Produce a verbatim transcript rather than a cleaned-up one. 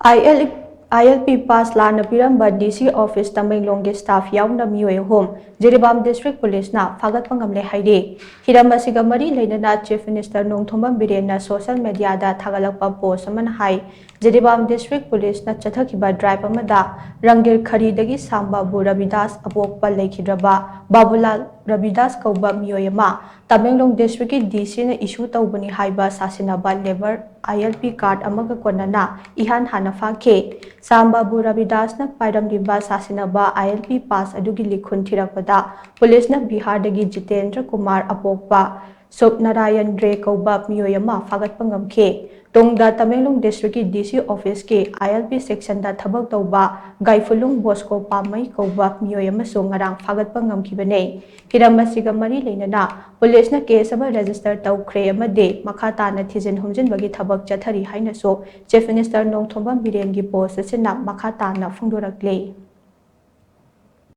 IL ILP pass ꯂꯥꯟꯅ ꯄꯤꯔꯝꯕ DC office ꯇꯃꯦꯡꯂꯣꯡꯒꯤ staff ꯌꯥꯎꯅ ꯃꯤꯑꯣꯏ ꯑꯍꯨꯝ ꯖꯤꯔꯤꯕꯥꯝ district police ꯅ ꯐꯥꯒꯠꯄ ꯉꯝꯂꯦ ꯍꯥꯏꯔꯤ꯫ ꯍꯤꯔꯝ ꯑꯁꯤꯒ ꯃꯔꯤ ꯂꯩꯅꯅ Chief Minister Nongthombam ꯕꯤꯔꯦꯟꯅ social media ꯗ ꯊꯥꯒꯠꯂꯛꯄ post ꯑꯃꯅ ꯍꯥꯏ, ꯖꯤꯔꯤꯕꯥꯝ district police ꯅ ꯆꯠꯊꯈꯤꯕ drive ꯑꯃꯗ ꯔꯪꯒꯤꯔ ꯈꯔꯤꯗꯒꯤ ꯁꯥꯝꯕꯥꯕꯨ ꯔꯕꯤꯗꯥꯁ ꯑꯄꯣꯛꯄ ꯂꯩꯈꯤꯗ꯭ꯔꯕ ꯕꯥꯕꯨꯂꯥꯜ ꯔꯕꯤꯗꯥꯁ ꯀꯧꯕ ꯃꯤꯑꯣꯏ ꯑꯃ ꯇꯃꯦꯡꯂꯣꯡ district ꯀꯤ DC ꯅ issue ꯇꯧꯕꯅꯤ ꯍꯥꯏꯕ ꯁꯥꯁꯤꯟꯅꯕ labour ILP card ꯑꯃꯒ ꯀꯣꯟꯅꯅ ꯏꯍꯥꯟ ꯍꯥꯟꯅ ꯐꯥꯈꯤ꯫ ꯁꯥꯝꯕꯥꯕꯨ ꯔꯕꯤꯗꯥꯁꯅ ꯄꯥꯏꯔꯝꯂꯤꯕ ꯁꯥꯁꯤꯟꯅꯕ ILP pass ꯑꯗꯨꯒꯤ ꯂꯤꯈꯨꯟ ꯊꯤꯔꯛꯄꯗ police ꯅ ꯕꯤꯍꯥꯔꯗꯒꯤ ꯖꯤꯇꯦꯟꯗ꯭ꯔ ꯀꯨꯃꯥꯔ ꯑꯄꯣꯛꯄ ꯁꯨꯞꯅꯥꯔꯥꯌꯟ ꯔꯦ ꯀꯧꯕ ꯃꯤꯑꯣꯏ ꯑꯃ ꯐꯥꯒꯠꯄ ꯉꯝꯈꯤ꯫ ꯇꯨꯡꯗ ꯇꯃꯦꯡꯂꯣꯡ district ꯀꯤ DC office ꯀꯤ ILP section ꯗ ꯊꯕꯛ ꯇꯧꯕ ꯒꯥꯏꯐꯨꯂꯨꯡ ꯕꯣꯁꯀꯣ ꯄꯥꯝꯃꯩ ꯀꯧꯕ ꯃꯤꯑꯣꯏ ꯑꯃꯁꯨ ꯉꯔꯥꯡ ꯐꯥꯒꯠꯄ ꯉꯝꯈꯤꯕꯅꯤ꯫ ꯍꯤꯔꯝ ꯑꯁꯤꯒ ꯃꯔꯤ ꯂꯩꯅꯅ police ꯅ case ꯑꯃ register ꯇꯧꯈ꯭ꯔꯦ ꯑꯃꯗꯤ ꯃꯈꯥ ꯇꯥꯅ ꯊꯤꯖꯤꯟ ꯍꯨꯝꯖꯤꯟꯕꯒꯤ ꯊꯕꯛ ꯆꯠꯊꯔꯤ ꯍꯥꯏꯅꯁꯨ Chief Minister ꯅꯣꯡꯊꯣꯝꯕꯝ ꯕꯤꯔꯦꯟꯒꯤ post ꯑꯁꯤꯅ ꯃꯈꯥ ꯇꯥꯅ ꯐꯣꯡꯗꯣꯔꯛꯂꯤ꯫